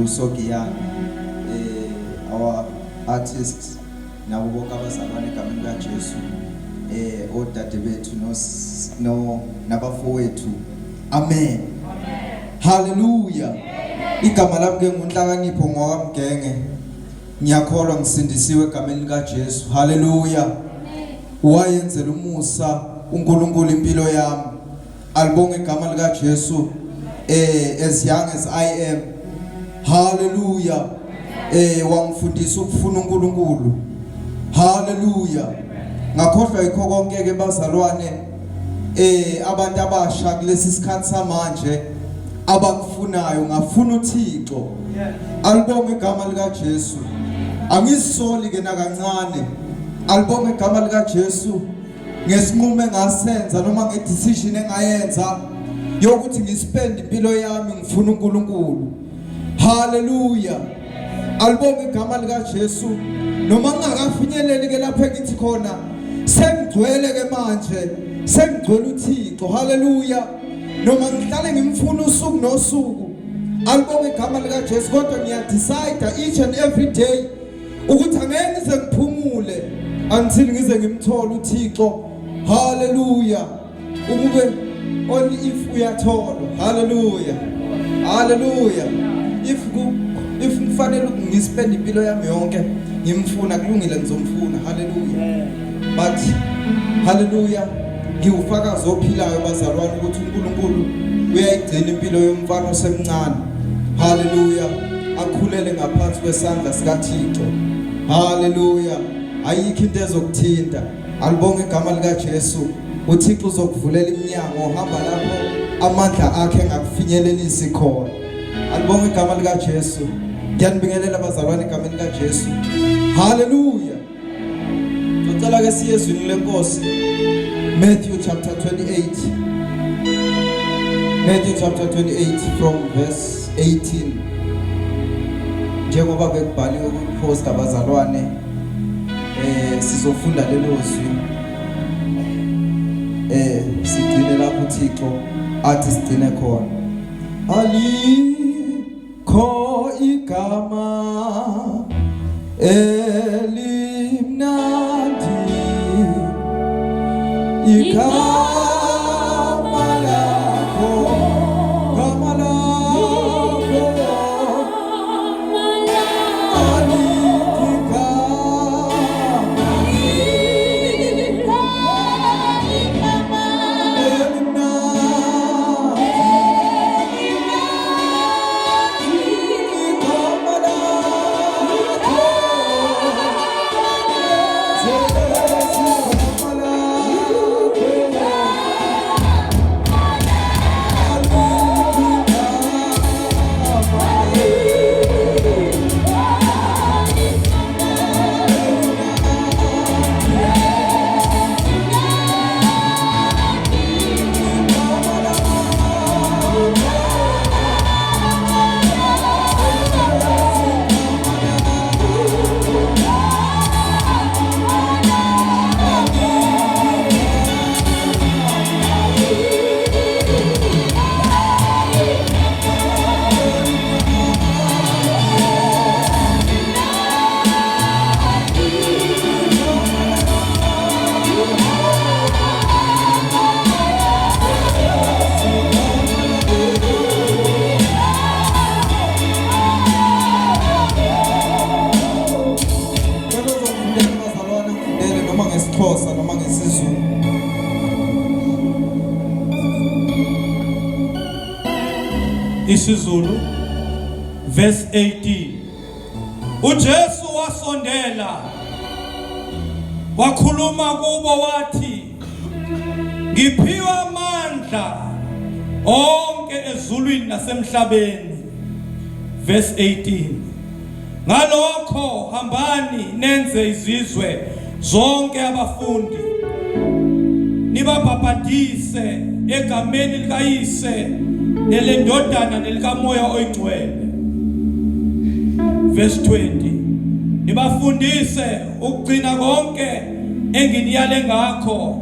uSogiyana, our artists nabo bonke abazalwane egameni likaJesu, odade bethu no nabafowethu. Amen. Hallelujah. Igama lami ke nguNhlakanipho ngowamgenge. Ngiyakholwa ngisindisiwe egameni likaJesu. Hallelujah. Wayenzela umusa uNkulunkulu impilo yami. Alibonge igama likaJesu. As young as I am. Hallelujah. Wangifundisa ukufuna uNkulunkulu. Hallelujah. Ngakhohlwa yikho konke ke bazalwane, abantu abasha kulesi sikhathi samanje abakufunayo, ngafuna uThixo. Alibonge igama lika Jesu. Angizisoli ke nakancane. Alibonge igama lika Jesu ngesinqumo engasenza noma ngedecision engayenza yokuthi ngispend impilo yami ngifuna uNkulunkulu. Hallelujah. Alibonge igama lika Jesu. Noma ngingakafinyeleli ke lapho engithi khona sengigcwele ke manje, sengigcwele uThixo. Hallelujah. Noma ngihlale ngimfuna usuku nosuku. Alibonge igama lika Jesu, kodwa ngiya decide each and every day ukuthi angeke ngize ngiphumule until ngize ngimthole uThixo. Hallelujah. Ukube only if uyatholwa. Hallelujah. Hallelujah. If ngifanele ngispend impilo yami yonke ngimfuna, kulungile, ngizomfuna. Hallelujah. But hallelujah, ngiwufakazi ophilayo bazalwane ukuthi uNkulunkulu uyayigcina impilo yomfana osemncane. Hallelujah. Akhulele ngaphansi kwesandla sikaThixo. Hallelujah. Ayikho into ezokuthinta. Alibonge igama lika Jesu. UThixo uzokuvulela iminyango, hamba lapho amandla akhe engakufinyelelisi khona. Alibonge igama lika Jesu. Ngiyanibingelela bazalwane egameni lika Jesu. Hallelujah. Ngicela ke siye ezwini lenkosi. Matthew chapter 28. Matthew chapter 28 from verse 18. Njengoba bekubhaliwe ku-post abazalwane, sizofunda lelo zwi, sigcine lapho uThixo athi sigcine khona. Alikho igama elimnandi, igama lakho, gama lakho, alikho igama elimnandi, igama lakho, Jesu, igama lakho, alikho igama. Cela uzongifundela bazalwane, ngifundele noma ngesiXhosa noma ngesiZulu. IsiZulu, verse 18. UJesu wasondela wakhuluma kubo wathi, "Ngiphiwe amandla onke ezulwini nasemhlabeni." Verse 18. Ngalokho hambani nenze izizwe zonke abafundi, nibabhabhadise egameni likaYise nelendodana nelikaMoya oyiNgcwele. Verse 20. Nibafundise ukugcina konke enginiyale ngakho.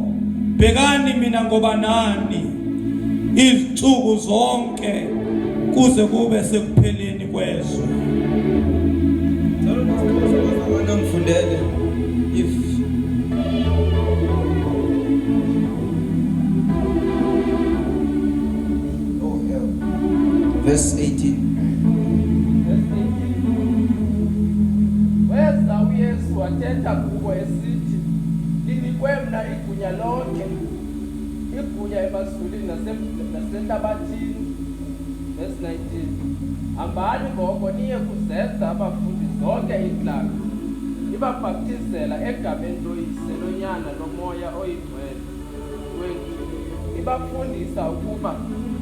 Bhekani, mina ngoba nani izinsuku zonke kuze kube sekupheleni kwezwe. Cela bazalwane ngifundele if Oh yeah. Verse 18. Weza uYesu wathetha kubo esithi, Linikwe mna igunya lonke, igunya emazulwini nasehlabathini. Verse 19. Hambani ngoko niye kuzenza abafundi zonke iintlanga, nibabhaptizela egameni loYise, loNyana, loMoya oyiNgcwele. 20. Nibafundisa ukuba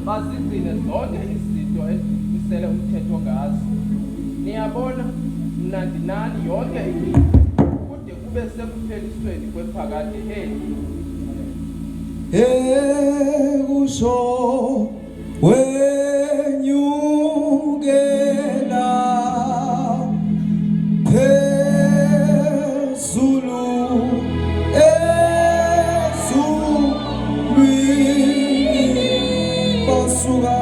bazigcine zonke izinto endimisele umthetho ngazo. Niyabona, mna ndinani yonke imihla kude kube sekuphelisweni kwephakade eli. Ekusho wenyukela phezulu ezulwini basuka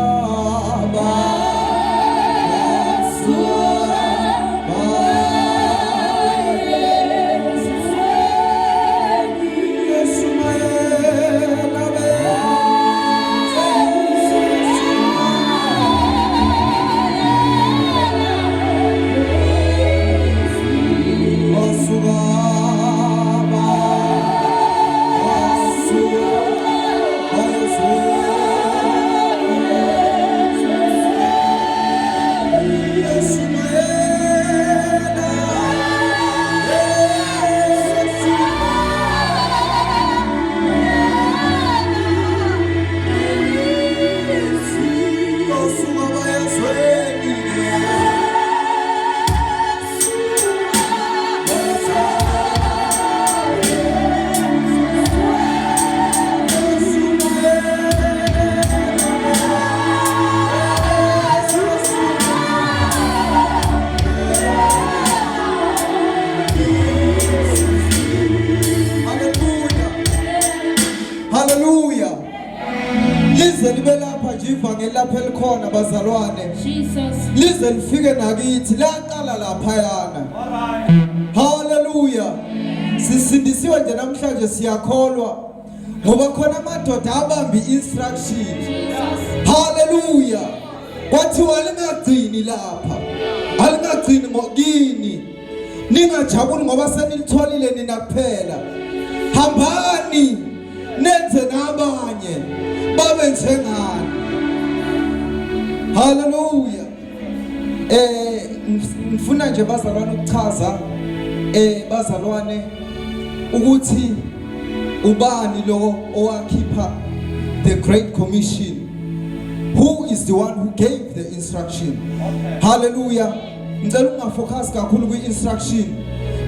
Hallelujah. Hallelujah. Lize libe lapha nje ivangeli lapha elikhona bazalwane. Jesus. Lize lifike nakithi laqala laphayana. All right. Hallelujah. Sisindisiwe nje namhlanje siyakholwa ngoba khona amadoda abamba instruction. Jesus. Hallelujah. Kwathiwa lingagcini lapha. Alingagcini ngokini. Ningajabuli ngoba senilitholile nina kuphela. Hambani nenze nabanye babe njengani. Hallelujah. Ngifuna nje bazalwane ukuchaza bazalwane ukuthi ubani lo owakhipha the great commission. Who is the one who gave the instruction? Hallelujah. Ngicela ungafocus kakhulu kwi-instruction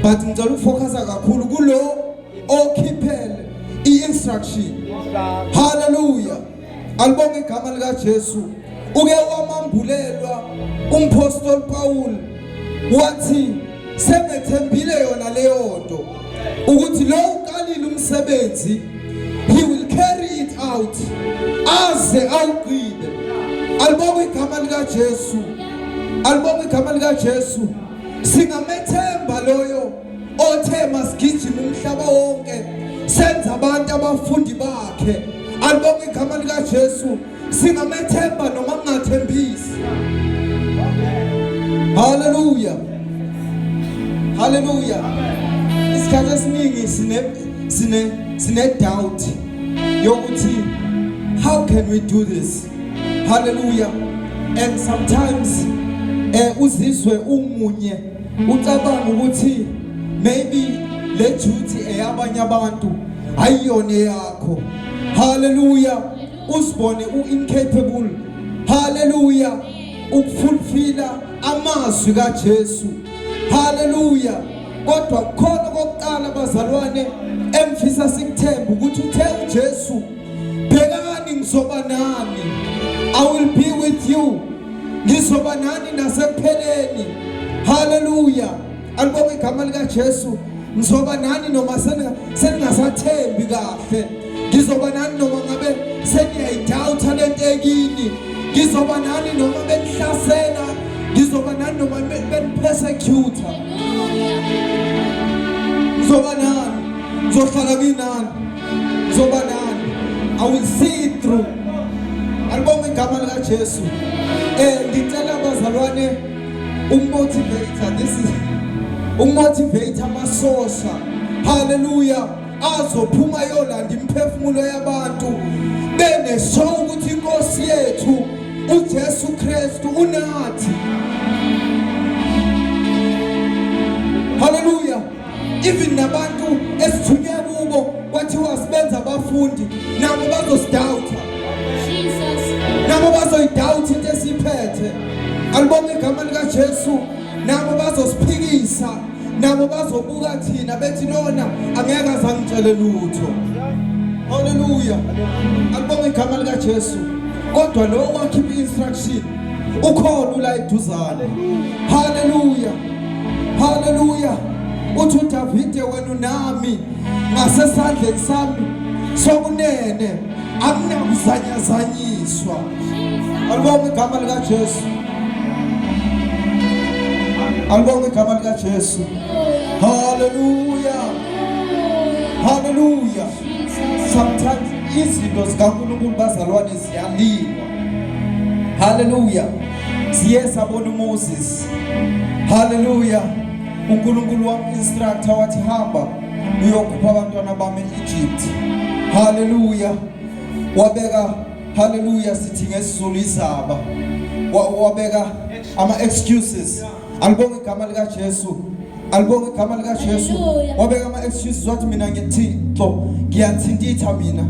but ngicela ukufocus kakhulu kulo okhiphele i-instruction. Hallelujah. Alibonge igama lika Jesu. Uke wamambulelwa umpostoli Paul wathi sengethembile yona leyo nto ukuthi lo uqalile umsebenzi, he will carry it out aze awugqibe. Alibonge igama lika Jesu. Alibonge igama lika Jesu. Singamethemba loyo othe masigijima umhlaba wonke senza abantu abafundi bakhe. Alibonge igama lika Jesu. Singamethemba noma kungathembisi. Hallelujah. Hallelujah. Isikhathi esiningi sine doubt yokuthi how can we do this? Hallelujah. And sometimes uzizwe umunye ucabanga ukuthi maybe le duty eyabanye abantu ayiyona eyakho. Hallelujah. Uzibone uincapable. Hallelujah. Ukufulfilla amazwi kaJesu. Hallelujah. Kodwa khona kokuqala bazalwane emfisa sikuthemba ukuthi uthe uJesu, bhekani ngizoba nani. I will be with you. Ngizoba nani nasekupheleni. Hallelujah. Alibonge igama lika Jesu. Ngizoba nani noma seningasathembi kahle. Ngizoba nani noma ngabe seniyayidoubt lento ekini. Ngizoba nani noma benihlasela, ngizoba nani noma benipersecute. Ngizoba nani, ngizohlala nginani, ngizoba nani. I will see it through. Alibonge igama lika Jesu. Ngicela abazalwane ukumotivate, this is ukumotivate amasosha. Hallelujah. Azophuma yolanda imiphefumulo yabantu benesho ukuthi inkosi yethu uJesu Kristu unathi. Hallelujah. Even nabantu esithunywe kubo kwathiwa sibenza abafundi, nabo bazosidoubt. Jesus. Nabo bazoyidoubt into esiphethe. Alibonge igama lika Jesu. Nabo bazosiphikisa, nabo bazobuka thina bethi lona angeke azangitshele lutho. Hallelujah. Alibonge igama lika Jesu. Kodwa lo wakhipha instruction ukhona ula eduzane. Hallelujah. Hallelujah. Uthi uDavide, wena unami ngasesandleni sami sokunene, akunakuzanyazanyiswa. Alibonge igama lika Jesu. Alibonge igama lika Jesu. Hallelujah. Hallelujah. Sometimes izinto zikaNkulunkulu bazalwane ziyalingwa. Hallelujah. Siye sabona uMoses. Hallelujah. uNkulunkulu wam-instructor wathi hamba uyokhupha abantwana bami e-Egypt. Hallelujah. Wabeka, hallelujah, sithi ngesiZulu izaba. Wabeka ama excuses. Alibonge igama lika Jesu. Alibonge igama lika Jesu. Hallelujah. Wabeka ama excuses wathi mina ngithixo ngiyathintitha mina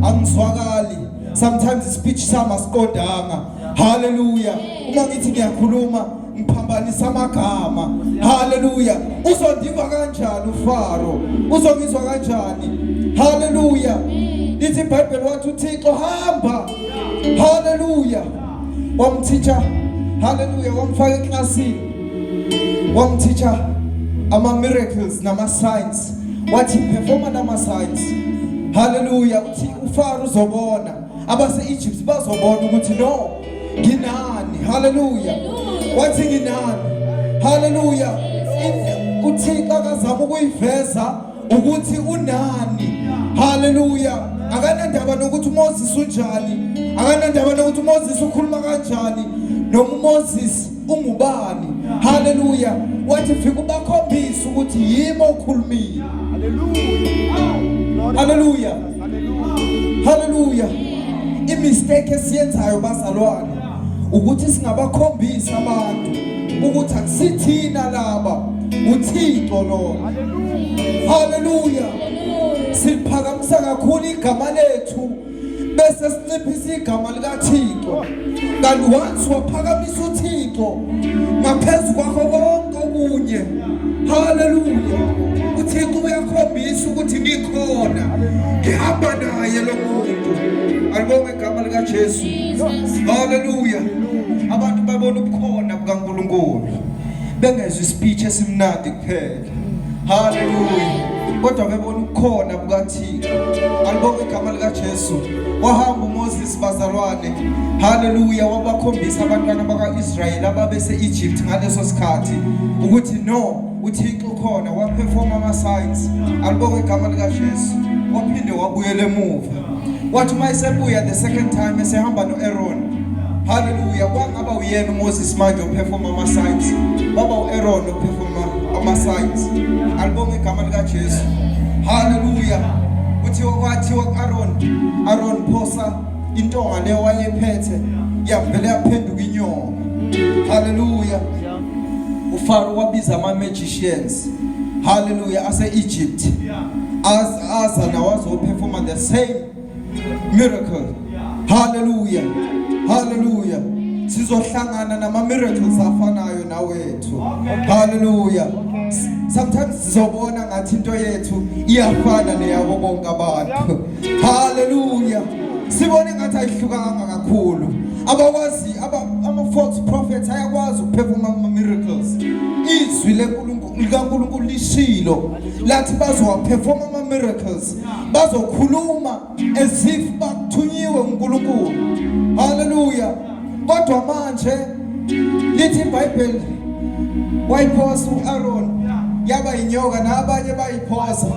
angizwakali. Sometimes ispeech sami asiqondanga. Hallelujah. Uma ngithi ngiyakhuluma ngiphambanisa amagama. Hallelujah. Uzondiva kanjani uFaro? Uzongizwa kanjani? Hallelujah. Lithi iBhayibheli wathi uThixo hamba. Hallelujah. Wamthintsha. Hallelujah. Wamfaka eklasini. Wamthintsha ama miracles nama signs. Wathi performa nama signs. Hallelujah. Uthi uFaro uzobona. Abase Egypt bazobona ukuthi no nginani. Hallelujah. Wathi nginani. Hallelujah. uThixo akazama ukuyiveza ukuthi unani. Hallelujah. Akanandaba nokuthi uMoses unjani, akanandaba nokuthi uMoses ukhuluma kanjani, noma uMoses ungubani. Hallelujah. Wathi fika ubakhombise ukuthi yimi okhulumile. Hallelujah. Hallelujah. Hallelujah. Hallelujah. Imistake esiyenzayo bazalwane ukuthi singabakhombisa abantu ukuthi akusithina laba, uThixo lo. Hallelujah. Siphakamisa kakhulu igama lethu bese sinciphisa igama likaThixo. Kanti once waphakamisa uThixo ngaphezu kwakho konke okunye, hallelujah, uThixo uyakhombisa ukuthi ngikhona, ngihamba naye lo muntu. Alibonge igama lika Jesu. Hallelujah. Abantu babona ubukhona bukaNkulunkulu bengezwe ispeech esimnandi kuphela. Hallelujah. Kodwa bebona ubukhona bukaThixo. Alibonge igama lika Jesu. Wahamba uMoses bazalwane. Hallelujah. Wabakhombisa abantwana bakaIsrayeli ababese Egypt ngaleso sikhathi ukuthi no uThixo ukhona. Waperform ama signs. Alibonge igama lika Jesu. Waphinde wabuyela emuva. Wathi uma esebuya the second time esehamba noAaron, hallelujah, kwangaba uyena uMoses manje operform ama signs, baba uAaron operform ama signs. Alibonge igama lika Jesu. Hallelujah. Kuthiwa kwathiwa kuAaron, Aaron phosa intonga leyo wayephethe, yavele yaphenduka inyoka. Hallelujah. uFaro wabiza ama magicians, hallelujah, ase Egypt, aza nawo azoperforma the same miracle. Hallelujah. Hallelujah. Sizohlangana nama miracles afanayo nawethu. Hallelujah. Sometimes sizobona ngathi into yethu iyafana neyabo bonke abantu. Hallelujah. Sibone ngathi ayihlukanga kakhulu. Abakwazi ama false prophets ayakwazi ukuperforma ama miracles. Izwi leNkulunkulu likaNkulunkulu lishilo lathi bazowaperforma ama miracles, bazokhuluma as if bakuthunyiwe uNkulunkulu. Hallelujah. Kodwa manje lithi iBhayibheli wayiphosa uAaron yaba inyoka nabanye bayiphosa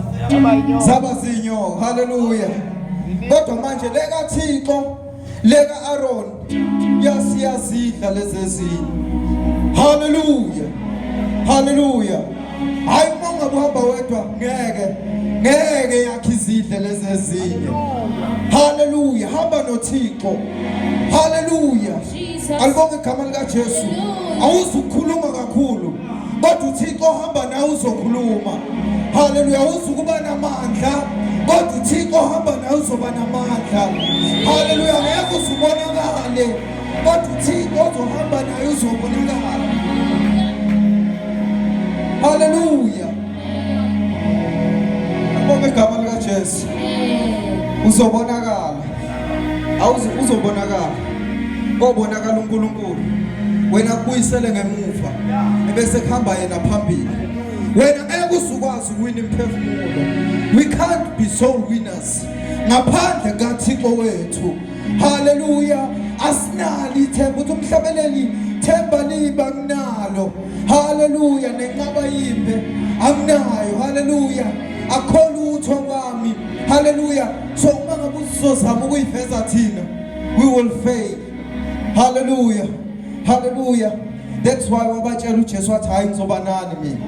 zaba zinyoka. Haleluya. Kodwa manje leka Thixo leka Aaron yasiyazidla lezi ezinye. Haleluya. Haleluya. Hayi uma ungabuhamba wedwa ngeke ngeke yakhe izidle lezi ezinye. Haleluya. Hamba noThixo. Haleluya. Alibonge igama lika Jesu. Awuzukukhuluma kakhulu kodwa uThixo ohamba nawe uzokhuluma. Haleluya. Awuzukuba namandla kodwa uThixo ohamba nawe uzoba namandla. Haleluya. Ngeke uzubonakale kodwa uThixo ozohamba naye uzobonakala. Haleluya. Alibonge igama lika Jesu. Uzobonakala. Awuze uzobonakala. Kobonakala uNkulunkulu. Wena kubuyisele ngemuva. Ebese kuhamba yena phambili. Wena ngeke uzukwazi ukuwina imphefumulo. We can't be soul winners ngaphandle kaThixo wethu. Hallelujah. Asinalo ithemba uthi umhlabeleli themba liba kunalo. Hallelujah nenqaba yimbe anginayo. Hallelujah. Akho lutho kwami. Hallelujah. So uma ngabe usizozama ukuyiveza thina we will fail. Hallelujah. Hallelujah. That's why wabatshela uJesu wathi hayi ngizoba nani mina.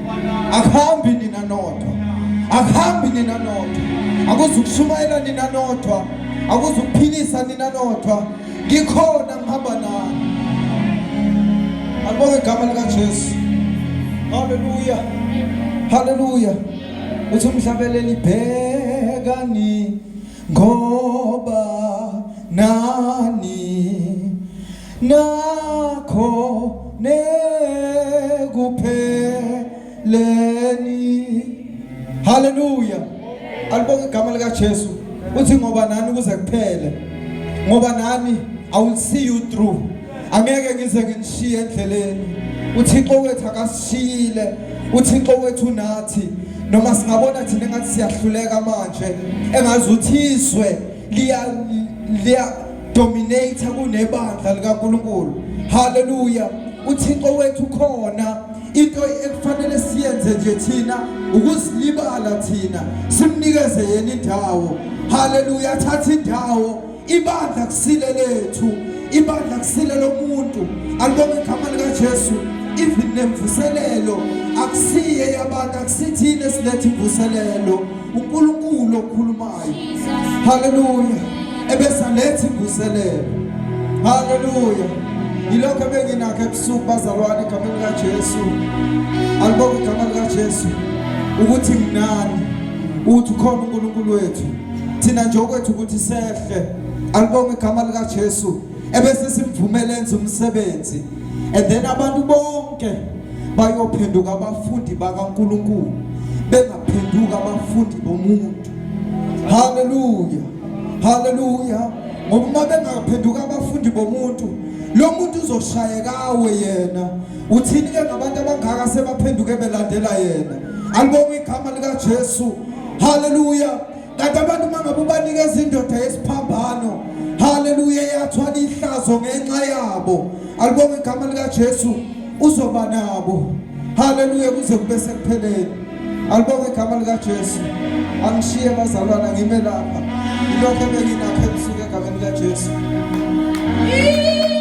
Akuhambi nina nodwa. Akuhambi nina nodwa. Akuzukushumayela nina nodwa. Akuzukuphilisa nina nodwa. Ngikhona ngihamba nani. Alibonge igama lika Jesu. Hallelujah. Hallelujah. Uthi umhlabeleli bhekani ngoba nani nakho nekupheleni. Haleluya. Alibonge igama lika Jesu. Uthi ngoba nani kuze kuphele. Ngoba nani I will see you through. Angeke ngize nginishiye endleleni. UThixo wethu akasishiyile. uThixo wethu nathi noma singabona thina engathi siyahluleka manje engazi uthi izwe liya liya dominate kunebandla likaNkuluNkulu. Haleluya. uThixo wethu khona into ekufanele siyenze nje thina ukuzilibala thina simnikeze yena indawo. Haleluya. Thatha indawo. Ibandla kusile lethu, ibandla kusile lomuntu. Alibonge igama likaJesu. Even nemvuselelo akusiye yabantu, akusithini esiletha imvuselelo, uNkulunkulu okhulumayo. Haleluya. Ebese aletha imvuselelo. Haleluya. Yilokho ebenginakho ebusuku bazalwane egameni likaJesu. Alibonge igama likaJesu ukuthi nginani, ukuthi ukhona uNkulunkulu wethu. Thina nje okwethu ukuthi sehle. Alibonge igama likaJesu ebese simvumele enze umsebenzi and then abantu bonke bayophenduka abafundi bakaNkulunkulu bengaphenduka abafundi bomuntu. Haleluya. Haleluya. Ngoba uma bengaphenduka abafundi bomuntu lo muntu uzoshayekawe yena. Uthini ke ngabantu abangaka sebaphenduke belandela yena? Alibonge igama likaJesu. Haleluya. Kanti abantu uma ngabe ubanikeza indoda yesiphambano, haleluya, yathwala ihlazo ngenxa yabo. Alibonge igama likaJesu, uzoba nabo. Haleluya kuze kube sekupheleni. Alibonge igama likaJesu. Angishiye bazalwana ngime lapha. Ilokho ebenginakho ebusuku egameni likaJesu.